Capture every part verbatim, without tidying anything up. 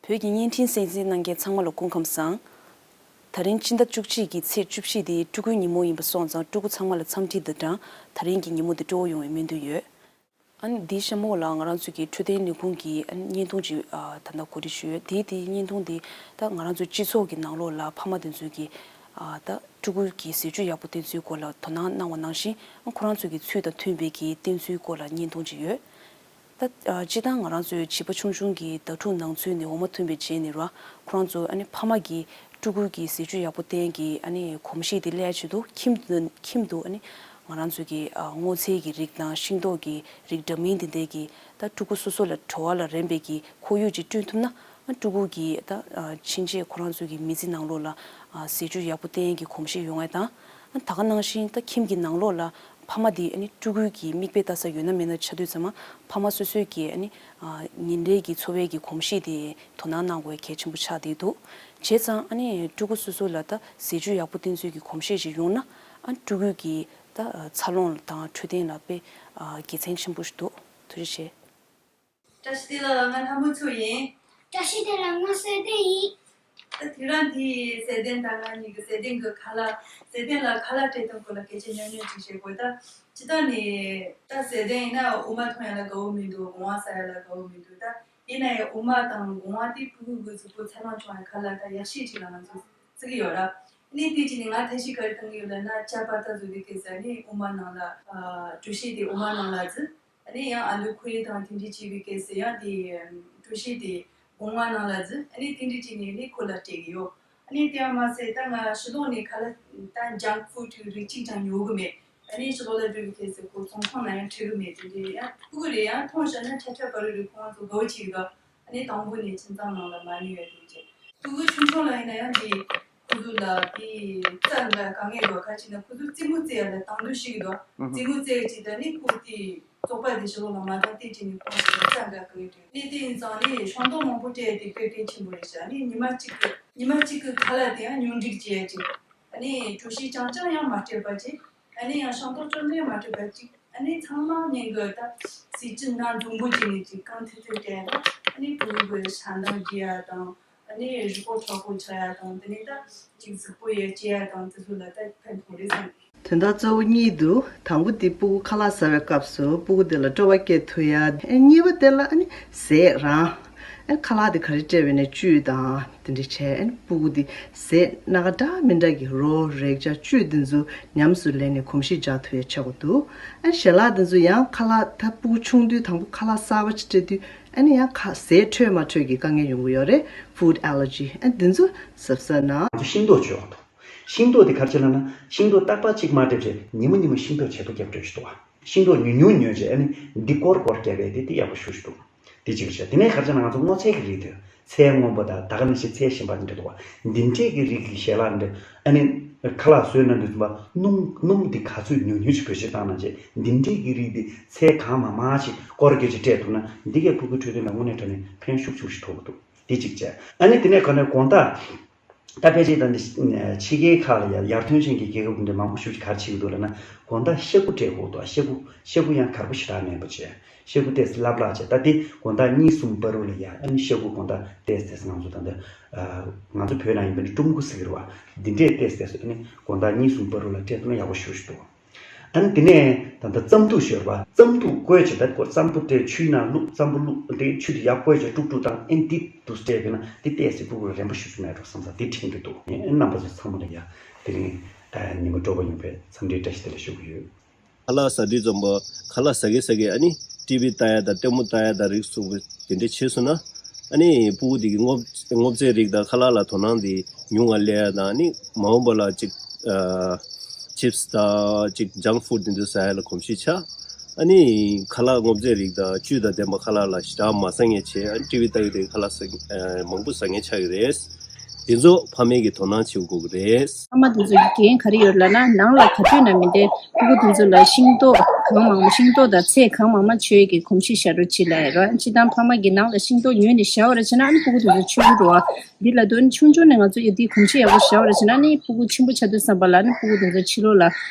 བོད་ཀྱི་བརྙན་འཕྲིན་གསན་གཟིགས་གནང་མཁན་ཚང་མ་ལ་སྐུ་ཁམས་བཟང་། ད་རིང་སྤྱི་ཟླ་བཅུ་གཅིག་གི་ཚེས་བཅུ་བཞི་དེ་ཕྲུ་གུའི་ཉིན་མོ་ཡིན་པ་སོང་ཙང་ཕྲུ་གུ་ཚང་མ་ལ་འཚམས་འདྲི་དང་སྦྲགས་ད་རིང་གི་ཉིན་མོ་དེ་སྤྲོ་བོ་ཡོང་བའི་སྨོན་འདུན་ཡོད། ཨ་ནི་འདིའི་གཤམ་འོག་ལ་ང་རང་ཚོ་གི་འཕྲོད་བསྟེན་ལས་ཁུངས་ཀྱི་ཨ་ནི་བརྙན་ཐུང་ཅིག་ཨ་ད་ལྟ་གོ་སྒྲིག་ཞུས་ཡོད། དེ་དེའི་བརྙན་ཐུང་དེ་ད་ང་རང་ཚོའི་སྤྱི་ཚོགས་ཀྱི་ནང་ལོགས་ལ་ཕ་མ་དེ་ཚོས་ཀྱི་ཨ་ད་ཕྲུ་གུ་གི་ཟས་བཅུད་ཡག་པོ་བསྟེན་ཚུལ་སྐོར་ལ་དོ་སྣང་གནང་བ་ནང་བཞིན་ཨ་ཁོ་རང་ཚོ་གི་ཚུལ་དང་མཐུན་པའི་གི་བསྟེན་ཚུལ་སྐོར་ལ་བརྙན་ཐུང་ཅིག་ཡོད། ད་ཨ་སྤྱིར་བཏང་ང་རང་ཚོའི་བྱིས་པ་ཆུང་ཆུང་གི་ཟླ་དྲུག་ནང་ཚུད་ནས་འོ་མ་འཐུང་བའི་རྗེས་ནས་ར་ཁོ་རང་ཚོ་ཨ་ནི་ཕ་མ་གིས་ཕྲུ་གུ་གི་ཟས་བཅུད་ཡག་པོ་བསྟེན་གི་ཨ་ནི་གོམས་གཤིས་དེ་སླེབས་ཆེད་དུ་ཁྱིམ་དུ་ཁྱིམ་དུ་ཨ་ནི་ང་རང་ཚོ་གི་ཨ་སྔོ་ཚལ་གྱི་རིགས་དང་ཤིང་ཏོག་གི་རིགས་འདྲ་མིན་དེ་འདྲས་ཀྱིས་ད་ཕྲུ་གུ་སོ་སོ་ལ་བྲོ་བ་ལ་རན་པའི་གི་ཁོར་ཡུག་ཅིག་བསྐྲུན་ཐུབ་ན་ཨ་ཕྲུ་གུ་གི་ད་ཨ་ཕྱིན་ཆད་ཁོ་རང་ཚོ་གི་མི་ཚེ་ནང་ལོགས་ལ་ཨ་ཟས་བཅུད་ཡག་པོ་བསྟེན་གི་གོམས་གཤིས་ཡོང་ཡ་དང་ཨ་ད་ག་ནང་བཞིན་ད་ཁྱིམ་གྱི་ནང་ལོགས་ལ་ཕ་མ་དེ་ཨ་ནི་ཕྲུ་གུ་གི་མིག་དཔེ་ལྟ་ས་ཡོད་ན་མེད་ན་ཆ་དུས་ཙམ་མ་ཕ་མ་སོ་སོས་ཀྱིས་ཨ་ནི་ཨ་ཉིན་རེ་གི་འཚོ་བའི་གི་གོམས་གཤིས་དེ་དོ་སྣང་གནང་དགོས་གལ་ཆེན་པོ་ཆགས་བསྡད་འདུག་བྱས་ཙང་ཨ་ནི་ཕྲུ་གུ་སོ་སོ་ལ་ད་ཟས་བཅུད་ཡག་པོ་བསྟེན་ཚུལ་གྱི་གོམས་གཤིས་ཅིག་ཡོང་ན་ཨ་ཕྲུ་གུ་གི་ད་འཚར་ལོངས་དང་འཕྲོད་བསྟེན་ལ་དཔེ་དགེ་མཚན་ཆེན་པོ་ཞིག་འདུག་ཐུགས་རྗེ་ཆེ། བཀྲ་ཤིས་བདེ་ལེགས། ང་ལྷ་མོ་མཚོ་ཡིན། བཀྲ་ཤིས་བདེ་ལེགས། ང་གསལ་ལྡན་ཡིན། ད་དེ་རིང་འདི་གསལ་ལྡན་དང་ང་གཉིས་ཀྱི་གསལ་ལྡན་གྱི་ཁ་ལག་གསལ་ལྡན་ལ་ཁ་ལག་སྤྲད་སྟངས་སྐོར་ལ་སྐད་ཆ་ཉུང་ཉུང་ཅིག་བཤད་དགོས། ད་སྤྱིར་བཏང་ནས་ད་གསལ་ལྡན་ཡིན་ན་འོ་མ་འཐུང་ཡ་ལ་དགའ་བོ་མི་འདུག་སྒོ་ང་ཟ་ཡ་ལ་དགའ་བོ་མི་འདུག་ད་ཡིན་ན་ཡང་འོ་མ་དང་སྒོ་ང་དེ་ཕྲུ་གུ་གི་གཟུགས་པོ་འཚར་ལོངས་བྱུང་བའི་ཁ་ལག་ད་ཡག་ཤོས་ཅིག་ལ་ང་ཚོ་བརྩི་གི་ཡོད་ར། ནས་དེ་ཅི་ནས་ང་ཐབས་ཤེས་ག་རེ་བཏང་གི་ཡོད་ལབ་ན་ཅ་པ་ད་བཟོ་དུས་སྐབས་སུ་ནས་འོ་མ་ནང་ལ་ཨ་གྲོ་ཞིབ་དེ་འོ་མ་ནང་ལ་བརྫི། ཨ་ནི་ཡང་ཨ་ལུ་ཁོ་ཡི་དང་དེ་འདྲ་བྱས་པའི་སྐབས་སུ་ཡང་དེ་གྲོ་ཞིབ་དེ་སྒོ་ང་ནང་ལ་བརྫི། ཨ་ནི་དེ་འདྲ་བྱས་ནས་ནི་ཁོ་ལ་སྤྲད་གི་ཡོད། ཨ་ནི་དེ་ཡང་མ་ཟད་ད་ང་ཕྱི་ལོགས་ནས་ཁ་ལག་ད་ཇང་ཕུཌ་རིགས་གཅིག་ཀྱང་ཉོ་གི་མེད། ཨ་ནི་ཕྱི་ལོགས་ལ་འགྲོ་བའི་སྐབས་སུ་ཁོ་ཚོང་ཁང་ནང་ཡང་ཁྲིད་གི་མེད། དེ་འདྲ་ཡང་ཕྲུ་གུ་རེ་ཡང་མཐོང་བྱས་ན་ཆ་ཆ་ག་རེ་རེད་ཁོང་ཚོ་དགའ་བོ་བྱེད་གི་འདུག་ཨ་ནི་དང་པོ་ནས་ཁྱིམ་ཚང་ནང་ལ་མ་ཉོས་ཡ་དེ་བྱས། ཕྲུ་གུ་ཆུང་ཆུང་ལ་ཡིན་ན་ཡང་དེ་ཁོ་ཚོ་ལ་དེ་རྩྭ་འདྲ་དཀའ་ངལ་འདུག་ག་ཅི་ན་ཁོ་ཚོ་རྩེད་མོ་རྩེ་ཡ་ལ་དང་དུ་ཤེས་ཀྱི་འདུག་ཨུ་ཧུ། རྩེད་མོ་རྩེ་ཡ་ཅིག་ད་ནི་ཁོ་དེ་བཙོག་པ་དེ་ཕྱི་ལོགས་ལ་མ་བཏང་སྟེ་ཅི་ནི་ཁོང་ཚོ་རྩྭ་འདྲ་དཀའ་ངལ་འདུག་ནི་དེ་ཡིན་ཙང་ནི་ཤིང་ཏོག་མང་པོ་སྤྲད་དེ་དཔེ་གལ་ཆེན་པོ་རེད་ཤག་ནི་ཉི་མ་གཅིག་གི་ཉི་མ་གཅིག་གི་ཁ་ལག་དེ་ཡང་ཉུང་འགྲིག་བྱེད་ཡ་ཅིག་ཨ་ནི་གྲོ་ཞིབ་རྐྱང་རྐྱང་ཡང་མ་སྤྲད་པ་ཅིག་ཨ་ནི་ཡང་ཤིང་ཏོག་ཅུང་ཟད་མ་སྤྲད་པ་ཅིག་ཨ་ནི་ཚང་མ་ཉིན་གི་ད་ཟས་བཅུད་སྣ་འཛོམས་པོ་བྱས་ནས་ཅིག་གང་ཐུབ་ཐུབ་སྤྲད་ན་ཨ་ནི་ཕྲུ་གུ་གི་ཧྲ་མདངས་རྒྱས་ཡ་དང་ཨ་ནི་རུས་པ་མཁྲེགས་པོ་ཆགས་ཡ་དང་དེ་ནས་ད་ཅིག་གཟུགས་པོ་ཡར་སྐྱེ་ཡ་དང་དེ་ཚོ་ལ་ད་ཕན་ཐོགས་རེད་བསམ། དོན་དག་གཙོ་བོ་གཉིས་འདུག་དང་པོ་དེ་ཕྲུ་གུ་ཁ་ལག་ཟ་བའི་སྐབས་སུ་ཕྲུ་གུ་དེ་ལ་སྤྲོ་བ་སྐྱེ་ཐུབ་ཡ། ཨ་གཉིས་པ་དེ་ལ་ཨ་ནི་ཟས་རང་། ཨ་ཁ་ལག་དེ་ག་རེ་སྤྲད་པ་ཡིན་ནའི་བཅུད་དང་དེ་འདྲ་བྱས། ཨ་ནི་ཕྲུ་གུ་དེ་ཟས་སྣ་ཁ་འདྲ་མི་འདྲ་གི་རོ་རེག་བྱ་བཅུད་དེ་ཚོ་ཉམས་སུ་ལེན་ནས་གོམས་གཤིས་འཇགས་ཐུབ་ཡ་ཆགས་ཀྱི་འདུག་ཨ་ཞལ་ལག་དེ་ཚོ་ཡང་ཁ་ལག་ད་ཕྲུ་གུ་ཆུང་དུས་དང་པོ་ཁ་ལག་གསར་པ་ཅིག་སྤྲད་དུས་ཨ་ནི་ཡང་ཁ་ཟས་འཕྲོད་མ་འཕྲོད་ཀྱི་དཀའ་ངལ་ཡོང་གི་ཡོད་རེད། Food allergy ཨ་དེ་ཚོ་གཟབ་གཟབ་གནང་། ང་ཚོ་ཤིང་ཏོག་སྤྱོད་འོག་ཏུ། ཤིང་ཏོག་དེ་ག་རེ་བྱེད་ལབ་ན་ཤིང་ཏོག་རྟག་པར་གཅིག་མ་སྤྲད་བྱས་ཉི་མ་ཉི་མ་ཤིང་ཏོག་ཇེ་མཐོ་རྒྱབ་འགྲོ་ཞིག་འདུག་བ། ཤིང་ཏོག་ཉུང་ཉུང་ཉོས་བྱས་ཨ་ནི་འདི་སྐོར་སྐོར་རྒྱབ་པས་དེ་དེ་ཡག་པོ་ཞེ་པོ་ཞིག་འདུག་དེ་གཅིག་བྱས། དེ་ནས་ག་རེ་བྱེད་ན་ང་ཚོ་སྔོ་ཚལ་གྱི་རིགས་དེ་ཚལ་སྔོན་པོ་དང་ད་ག་ནང་བཞིན་ཚལ་གཞན་པ་འདི་འདྲ་འདུག་བ། འདི་འདྲས་ཀྱི་རིགས་ཀྱི་ཞལ་ལག་འདི་ཨ་ནི་ཁ་ལག་བཟོས་ན་འདི་ཚོ་བ་སྣུམ་སྣུམ་འདི་ག་ཚོད་ཉུང་ཉུང་ཅིག་བེད་སྤྱོད་བཏང་ན་བྱས་འདི་འདྲས་ཀྱི་རིགས་འདི་ཚལ་གང་མང་མང་ཅིག་སྐོར་རྒྱབ་ཅིག་སྤྲད་ཐུབ་ན་འདི་གས་ཕྲུ་གུའི་འཕྲོད་བསྟེན་ལ་དངོས་གནས་དྲང་གནས་ཕན་ཤུགས་ཆེ་ཞིག་ཐོགས་ཀྱི་འདུག་དེ་གཅིག་བྱས། ཨ་ནི་དེ་ནས་ག་ནས་དགོང་དག་ད་ཕལ་ཆེར་ད་འདི་ཕྱི་རྒྱལ་ཁག་ལ་ཡར་ཡར་ཐོན་ཅན་གྱི་རྒྱལ་ཁབ་འདི་མང་པོ་ཞིག་གིས་ག་རེ་བྱེད་ཀྱི་འདུག་ལབ་ན་དགོང་དག་ཤ་ཁུ་སྤྲད་དགོས་འདུག་ཤ་ཁུ་ཤ་ཁུ་ཡང་དཀར་པོ་ཞེ་དྲག་མེད་པ་བྱས། ཤ་ཁུ་ཏོག་ཙམ་ལྷབ་ལྷབ་བྱས། ད་དེ་དགོང་དག་གཉིས་གསུམ་བར་དུ་ལ་ཡ་ཨ་ནི་ཤ་ཁུ་དགོང་དག་ཏོག་ཙམ་ང་ཚོ་ད་ལྟ་ང་ཚོ་བོད་ནང་ཡིན་པ་ནི་ཀྲུམ་ཁུ་ཟེར་གྱི་རེད་བ། འདི་འདྲས་ཏོག་ཙམ་ཨ་ནི་དགོང་དག་གཉིས་གསུམ་བར་དུ་ལ་སྤྲད་ཐུབ་ན་ཡག་པོ་ཞེ་པོ་ཞིག་འདུག་ཨ་ནི་དེ་ནས་ད་ལྟ་རྩམ་ཐུག་ཤོར་བ་རྩམ་ཐུག་བསྐོལ་བྱས་ད་ཁོ་རྩམ་ཐུག་དེ་ཆུའི་ནང་བླུགས་རྩམ་ཐུག་བླུགས་དེ་ཆུ་དེ་ཡར་བསྐོལ་བྱས་དཀྲུག་དཀྲུག་བཏང་ཨེ་འདི་དུ་སྤྲད་པས་ན་དེ་ཏོག་ཙམ་ཕྲུ་གུ་ལ་རན་པོ་ཞེ་པོ་མེད་འགྲོ་བསམ་ས་དེ་དྲན་གྱི་འདུག་ཨེ་རྣམ་པ་ཚོ་ཚང་མ་ལ་ཡ་དེ་རིང་ཉིན་མོ་སྤྲོ་པོ་ཡོང་བའི་འཚམས་འདྲིའི་བཀྲ་ཤིས་བདེ་ལེགས་ཞུ་གི་ཡོད། ཁ་ལག་ཟ་དུས་ཙམ་པ་ཁ་ལག་ཟ་གི་ཟ་གི་ཨ་ནི་ཊི་ཝི་ལྟ་ཡ་དང་ལྟད་མོ་ལྟ་ཡ་དང་རིགས་གསུམ་གྱི་དེ་འདྲ་བྱས་སོང་ན་ཨ་ནི་ཕྲུ་གུ་དེ་གི་སྔོ་སྔོ་ཚལ་རིགས་དང་ཁ་ལག་ལ་དོ་སྣང་དེ་ཉུང་ང་སླེབས་ཡ་དང་ཨ་ནི་མ་འོངས་པ་ལ་ཅིག་ཨ་ཅིབ་སི་དང་ཅིག་ཇང་ཕུཌ་དེ་ཚོ་ཟ་ཡ་ལ་གོམས་གཤིས་ཆགས། ཨ་ནི་ཁ་ལག་སྔོ་ཚལ་རིགས་དང་བཅུད་དང་ལྡན་པ་ཁ་ལག་ལ་ཞེ་དྲག་མ་ཟ་མཁན་བྱས། ཨ་ནི་ཊི་ཝི་ལྟ་གི་དེ་ཁ་ལག་ཟ་ཨ་མང་པོ་ཟ་མཁན་ཆགས་ཀྱི་རེད། དེ་ཚོ་ཕ་མས་ཀྱི་དོ་སྣང་བྱེད་དགོས་ཀྱི་རེད། ཕ་མ་དེ་ཚོ་གི་འགན་ག་རེ་ཡོད་ལབ་ན། ནང་ལ་ག་དུས་ན་མི་བདེ་ཕྲུ་གུ་དེ་ཚོ་ལ་ཤིང་ཏོག་གང་མང་མང་། ཤིང་ཏོག་དང་ཚལ་གང་མང་མང་མཆོད་ཀྱི་གོམས་གཤིས་བཞག་རོགས་བྱེད་ལབ་ཡ་རེད། སྤྱིར་བཏང་ཕ་མ་གིས་ནང་ལ་ཤིང་ཏོག་ཉོས་ནས་བཞག་པ་རེད་བྱས་ན། ཨ་ནི་ཕྲུ་གུ་དེ་ཚོ་མཆོད་ཀྱི་རེད་བ། འདི་ལ་དོན་ཆུང་ཆུང་ནས་ང་ཚོ་ཡ་འདི་གོམས་གཤིས་ཡག་པོ་བཞག་པ་རེད་བྱས་ན། ཨ་ནི་ཕྲུ་གུ་ཆེན་པོ་ཆགས་དུས་ཙམ་པ་ལ་ཨ་ནི་ཕྲུ་གུ་དེ་ཚོ་ཕྱི་ལོགས་ལ་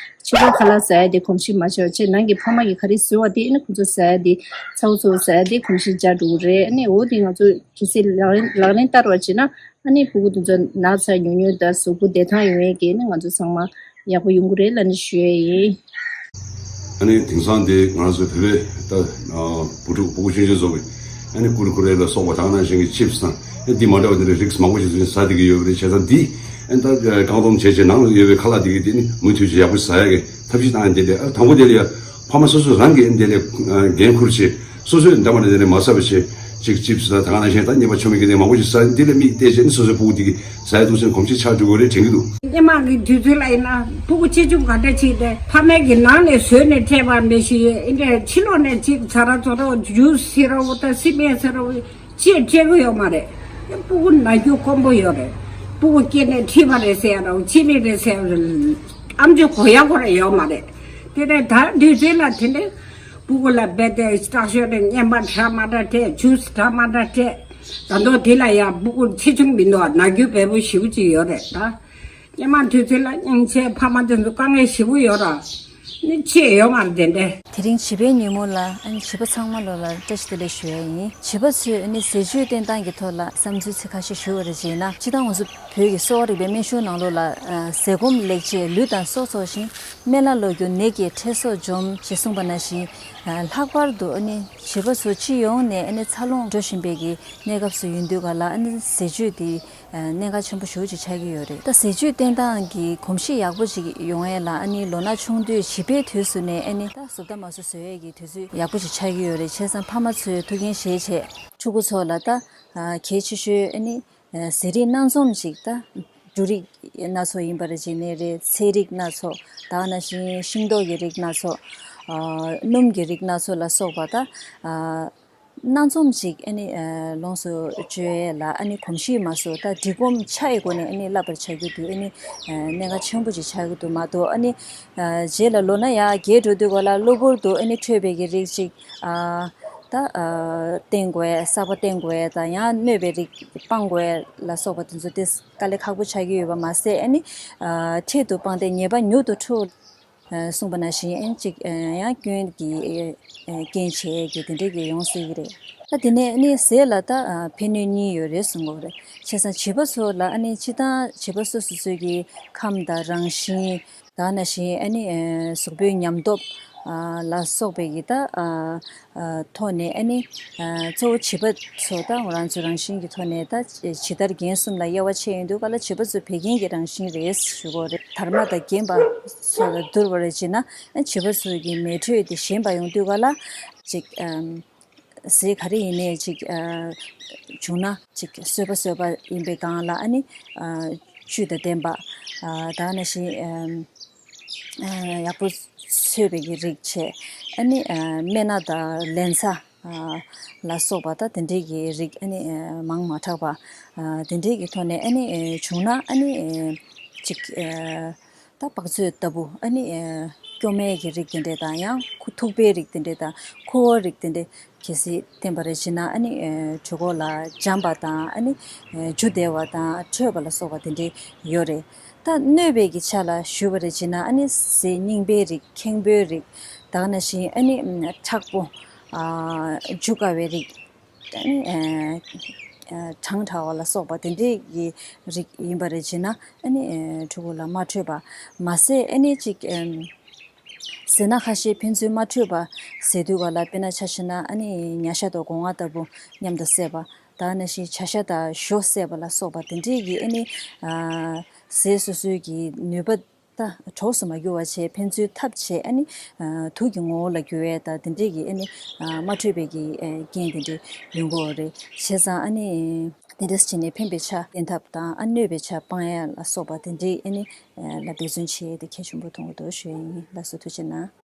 ཕྱི་ལོགས་ཁ་ལག་ཟ་ཡ་དེ་གོམས་གཤིས་མ་ཆགས་པ་བྱས། ནང་གི་ཕ་མ་གིས་ག་རེ་བཟོས་པ་དེ་ཨ་ནི་ཁོ་ཚོ་ཟ་ཡ་དེ། ཚ་བོ་ཚ་བོ་ཟ་ཡ་དེ་གོམས་གཤིས་འཇགས་འགྲོ་གི་རེད། ཨ་ནི་འོ་དེ་ང་ཚོ་གལ་སྲིད་ལག་ལེན་ལག་ལེན་བསྟར་བ་བྱས་ན། ཨ་ནི་ཕྲུ་གུ་དེ་ཚོ་ན་ཚ་ཉུང་ཉུང་དང་གཟུགས་པོ་བདེ་ཐང་ཡོང་ཡས་ཀྱི་ཨ་ནི་ང་ཚོ་ཚང་མ་ཡག་པོ་ཡོང་གི་རེད་ལབ་ནས་ཞུ་ཡས་ཡིན། ཨ་ནི་དེང་སང་དེ་ང་རང་ཚོའི་བོད་པའི་ད་བུ་ཕྲུག་ཕྲུ་གུ་ཆུང་ཆུང་ཚོ་གིས་ཨ་ནི་ཀུར་ཀུ་རེ་ལ་སོགས་པ་དེ་ནང་བཞིན་གྱི་ཆིབ་སི་དང་ཨ་འདི་མ་འདྲ་བ་དེ་འདྲའི་རིགས་མང་པོ་ཞིག་ཚུར་ཟ་བསྡད་ཀྱི་ཡོད་པ་རེད། བྱས་ཙང་འདི་ཨ་ད་བཀག་སྡོམ་བྱས་བྱས་ནང་ལ་ཡོད་པའི་ཁ་ལག་དེ་གི་དེ་ནི་མུ་མཐུད་ཅིག་ཡག་པོ་ཟ་ཡ་གི་ཐབས་ཤེས་བཏང་ཡ་དེ་ལས། ཨ་དང་པོ་དེ་ལ་ཡ་ཕ་མ་སོ་སོ་རང་གིས་དེ་ལས་འགན་འཁུར་བྱས། སོ་སོས་འདྲ་མ་འདྲ་དེ་ལས་མ་ཟ་བ་བྱས། ཅིག་ཆིབ་སི་དང་དེ་ག་ནང་བཞིན་ད་ཉེས་པ་ཆོ་མེད་ཀྱི་དེ་མང་པོ་ཞིག་ཟ། འདི་ལས་མིག་བལྟས་བྱས་ནི་སོ་སོའི་ཕྲུ་གུ་དེ་གིས་ཟ་ཡ་འདུག་ཟེར་གོམས་གཤིས་ཆགས་འགྲོ་གི་རེད་དྲན་གྱི་འདུག། སྔོན་མ་གི་དུས་ཚོད་ལ་ཡིན་ན་ཕྲུ་གུ་ཆེ་ཆུང་ག་འདྲ་ཅིག་དེ་ཕ་མས་ཀྱི་ནང་ནས་བཟོས་ནས་སྤྲད་པ་མི་ཞིག་ཡོད། ཨིན་དེ་ཕྱི་ལོགས་ནས་ཅིག་ཟ་ར་བཟོ་ར་ཇུས་ཟེར་ར་འོ་ད་སི་པན་ཟེར་ར་འོ་ཅིག་སྤྲད་གི་ཡོད་མ་རེད། ཕྲུ་གུ་ན་རྒྱུ་དཀོན་པོ་ཡོད་རེད། ཕྲུ་གུ་སྐྱེས་ནས་མཁྲིས་པ་རེད་ཟེར་ཡ་ར་འོ་ཕྱི་ལི་རེད་ཟེར་ཡ་ར་ཨམ་ཅོག་གོ་ཡ་གོ་ར་ཡོད་མ་རེད། དེ་ནས་ད་དུས་ཚོད་ལ་དེ་འདྲའི་ཕྲུ་གུ་ལ་རྦད་དེ་སྐྲག་ཤོས་དེ་རྔན་པ་འདྲ་མ་འདྲ་སྤྲད། ཇུས་འདྲ་མ་འདྲ་སྤྲད། ད་དུང་དེ་ལ་ཡང་ཕྲུ་གུ་ཆེ་ཆུང་མི་འདུག། ན་རྒྱུ་བལ་པོ་ཞེ་པོ་ཅིག་ཡོད་རེད་ད། སྔོན་མ་དུས་ཚོད་ལ་སྙིང་རྗེ། ཕ་མ་དེ་ཚོ་དཀའ་ངལ་ཞེ་པོ་ཡོད་ར། ནི་ཆེ་ཡོད་མ་རེད་དེ་འདྲ། དེ་རིང་བྱིས་པའི་ཉིན་མོ་ལ་ཨ་ནི་བྱིས་པ་ཚང་མ་ལོ་ལ་བཀྲ་ཤིས་བདེ་ལེགས་ཞུ་ཡ་ཡིན། བྱིས་པ་ཚོས་ཨ་ནི་ཟས་བཅུད་བསྟེན་སྟངས་ཀྱི་ཐོག་ལ་བསམ་ཚུལ་ཚིག་ཁ་ཤས་ཞུ་བ་རེ་བྱས་ན། སྤྱིར་བཏང་ང་ཚོ་བོད་ཀྱི་གསོ་བ་རིག་པའི་སྨན་གཞུང་ནང་ལོགས་ལ་ཨ་ཟས་སྐོམ་ལེགས་བྱེད་ལུས་དང་སྲོག་ཚོགས་ཤིང་། སྨན་བླ་ལོ་རྒྱུ་ནད་ཀྱི་ཁྲག་སོགས་འཇོམས་ཞེས་གསུངས་པ་ནང་བཞིན། ལྷག་པར་དུ་ཨ་ནི་བྱིས་པ་ཚོ་སྤྱི་ཡོངས་ནས་ཨ་ནི་འཚར་ལོངས་འགྲོ་བཞིན་པའི་གི་གནས་སྐབས་སུ་ཡིན་དུས་ག་ལ་ཨ་ནི་ཟས་བཅུད་དེ་གནད་འགག་ཆེན་པོ་ཞེ་པོ་ཅིག་ཆགས་ཀྱི་ཡོད་རེད། ད་ཟས་བཅུད་བསྟེན་སྟངས་ཀྱི་གོམས་གཤིས་ཡག་པོ་ཅིག་ཡོང་ཡས་ལ་ཨ་ནི་ལོ་ན་ཆུང་དུས་བྱིས་པའི་དུས་སུ་ནས་ཨ་ནི་ད་བཟོ་ལྟ་མ་བཟོ་བཟོ་ཡས་ཀྱི་དུས་ཚོད་ཡག་པོ་ཅིག་ཆགས་ཀྱི་ཡོད་རེད། བྱས་ཙང་ཕ་མ་ཚོས་ཐུགས་འགན་བཞེས་བྱས་ཕྲུ་གུ་ཚོ་ལ་ད་གལ་ཆེ་ཤོས་ཨ་ནི། ཟས་རིགས་སྣ་འཛོམས་ཤིག་ད། འབྲུ་རིགས་སྣ་ཚོགས་ཡིན་པ་རེད་བྱས་ནས་རེད། ཚལ་རིགས་སྣ་ཚོགས། ད་ནང་བཞིན་ཤིང་ཏོག་གི་རིགས་སྣ་ཚོགས། ཨ། སྣུམ་གྱི་རིགས་སྣ་ཚོགས་ལ་སོགས་པ་ད། ཨ། སྣ་འཛོམས་ཤིག་ཨ་ནི། ཨ། ལོངས་སུ་སྤྱོད་ཡས་ལ་ཨ་ནི་གོམས་གཤིས་མ་བཟོ། ད་འདྲིས་སྐོམ་ཆ་ཡི་སྒོ་ནས་ཨ་ནི་བསླབ་པར་བྱ་རྒྱུ་དེ་ཨ་ནི། ཨ། གནད་འགག་ཆེན་པོ་ཅིག་ཆགས་ཀྱི་འདུག་མ་གཏོགས་ཨ་ནི། ཨ། རྗེས་ལ་ལོ་ན་ཡར་རྒས་འགྲོ་དུས་ག་ལ་གློ་བུར་དུ་ཨ་ནི་འཕྲོད་པའི་གི་རིགས་ཅིག་ཨ། ད། ཨ། བསྟེན་དགོས། གསར་པ་བསྟེན་དགོས། ད་ཡང་གནོད་པའི་རིགས་སྤང་དགོས་ལ་སོགས་པ་དེ་ཚོ་དེ་དཀའ་ལས་ཁག་པོ་ཆགས་ཀྱི་ཡོད་པ་མ་ཟད་ཨ་ནི། ཨ། འཕྲལ་དུ་སྤངས་ཏེ་ཉེས་པ་མྱུར་དུ་འཁྲུགས། ཨ། གསུངས་པ་ནང་བཞིན་ཨ་ནི་ཅིག་ཨ། ཡང་སྐྱོན་གྱི། ཨ། རྐྱེན་བྱེད་ཀྱི་དེ་འདྲས་ཀྱི་ཡོང་སྲིད་ཀྱི་རེད། ད་དེ་ནས་ཨ་ནི་ཟས་ལ་ད། ཨ། ཕན་གནོད་གཉིས་ཡོད་རེད་གསུང་གི་རེད། བྱས་ཙང་བྱིས་པ་ཚོ་ལ་ཨ་ནི་སྤྱིར་བཏང་བྱིས་པ་སོ་སོ་སོ་གི་ཁམས་དང་རང་བཞིན། ད་ནང་བཞིན་ཨ་ནི། ཨ། གཟུགས་པོའི་ཉམས་སྟོབས། ཨ། ལ་སོགས་པའི་གི་ད། ཨ། ཨ། ཐོག་ནས་ཨ་ནི། ཨ། གཙོ་བོ་བྱིས་པ་ཚོ་ད་ང་རང་ཚོ་རང་བཞིན་གྱི་ཐོག་ནས་ད་ཇི་ལྟར་རྒན་གསུམ་ལ་དབྱེ་བ་ཕྱེ་ཡོང་དུས་ག་ལ་བྱིས་པ་ཚོ་བད་ཀན་གྱི་རང་བཞིན་རེད་ཞུ་གི་རེད། དར་མ་དང་རྒན་པ་ཚོ་ལ་བསྡུར་བ་རེ་བྱས་ན་ཨ་བྱིས་པ་ཚོ་གི་མེ་དྲོད་དེ་ཞན་པ་ཡོང་དུས་ག་ལ་ཅིག་ཨམ། ཟས་ག་རེ་ཡིན་ནའི་ཅིག་ཨ། བྱུང་ན་ཅིག་སོས་པ་སོས་པ་ཡིན་པའི་སྒང་ལ་ཨ་ནི། ཨ། བཅུད་དང་ལྡན་པ། ཨ། ད་ནང་བཞིན། ཨ། ཡག་པོ་ཚོས་པའི་གི་རིགས་བྱས། ཨ་ནི། ཨ། སྨན་སྣ་དང་ལན་ཚྭ། ཨ། ལ་སོགས་པ་ད་དེ་འདྲའི་གི་རིགས་ཨ་ནི། ཨ། མང་མ་དྲགས་པ། ཨ། དེ་འདྲའི་གི་ཐོག་ནས་ཨ་ནི། ཨ། བྱུང་ན་ཨ་ནི། ཨ། ཅིག་ཨ། ད་སྤགས་ཚོས་ལྟ་བུ་ཨ་ནི། ཨ། སྐྱོ་སྨན་གྱི་རིགས་དེ་འདྲས་དང་ཡང་ཁུ་ཐུག་པའི་རིགས་དེ་འདྲས་དང་ཁུ་བ་རིགས་དེ་འདྲས་གལ་སྲིད་བསྟེན་པ་རེ་བྱེད་ན་ཨ་ནི། ཨ། གྲོད་ཁོག་ལ་འཇམ་པ་དང་ཨ་ནི། ཨ། འཇུ་བདེ་བ་དང་འཕྲོད་པ་ལ་སོགས་པ་དེ་འདྲས་ཡོད་རེད། ད་གནོད་པའི་གི་ཆ་ལ་ཞུ་བ་རེ་བྱེད་ན་ཨ་ནི་ཟས་རྙིང་པའི་རིགས། ཁེངས་པོའི་རིགས། ད་ག་ནང་བཞིན་ཨ་ནི། ཨ། མཁྲེགས་པོ། ཨ། འཇུ་དཀའ་བའི་རིགས། ཨ་ནི། ཨ། ཨ། གྲང་དྲགས་པ་ལ་སོགས་པ་དེ་འདྲའི་གི་རིགས་ཡིན་པ་རེ་བྱེད་ན་ཨ་ནི། ཨ། ཕྲུ་གུ་ལ་མ་འཕྲོད་པ་མ་ཟད་ཨ་ནི་ཅིག་ཨམ། ཟས་སྣ་ཁ་ཤས་ཕན་ཚུན་མ་འཕྲོད་པ་ཟས་དུས་ག་ལ་དཔེར་ན་ཆ་བཞག་ན་ཨ་ནི་ཉ་ཤ་དང་སྒོ་ང་ལྟ་བུ་མཉམ་དུ་བསྲེས་པ། ད་ནང་བཞིན་བྱ་ཤ་དང་ཞོ་བསྲེས་པ་ལ་སོགས་པ་དེ་འདྲའི་གི་ཨ་ནི། ཨ། ཟས་སོ་སོའི་གི་ནུས་པ་ད་གྲོགས་སུ་མ་གྱུར་བ་བྱས་ཕན་ཚུན་འཐབ་བྱས་ཨ་ནི། ཨ། དུག་གི་ངོ་བོ་ལ་འགྱུར་བའི་ད་དེ་འདྲའི་གི་ཨ་ནི། ཨ། མ་འཕྲོད་པའི་གི། ཨ། རྐྱེན་དེ་འདྲའི་ཡོང་གི་ཡོད་རེད། བྱས་ཙང་ཨ་ནི། དེ་འདྲས་བྱས་ནས་ཕན་པའི་ཆ་བསྟེན་ཐབས་དང་ཨ་གནོད་པའི་ཆ་སྤང་ཡ་ལ་སོགས་པ་དེ་འདྲའི་ཨ་ནི། ཨ། ལ་འབད་བརྩོན་བྱེད་ཡས་དེ་གལ་ཆེན་པོ་མཐོང་གི་འདུག་ཞུ་ཡ་ཡིན། ལགས་སོ། ཐུགས་རྗེ་གནང་།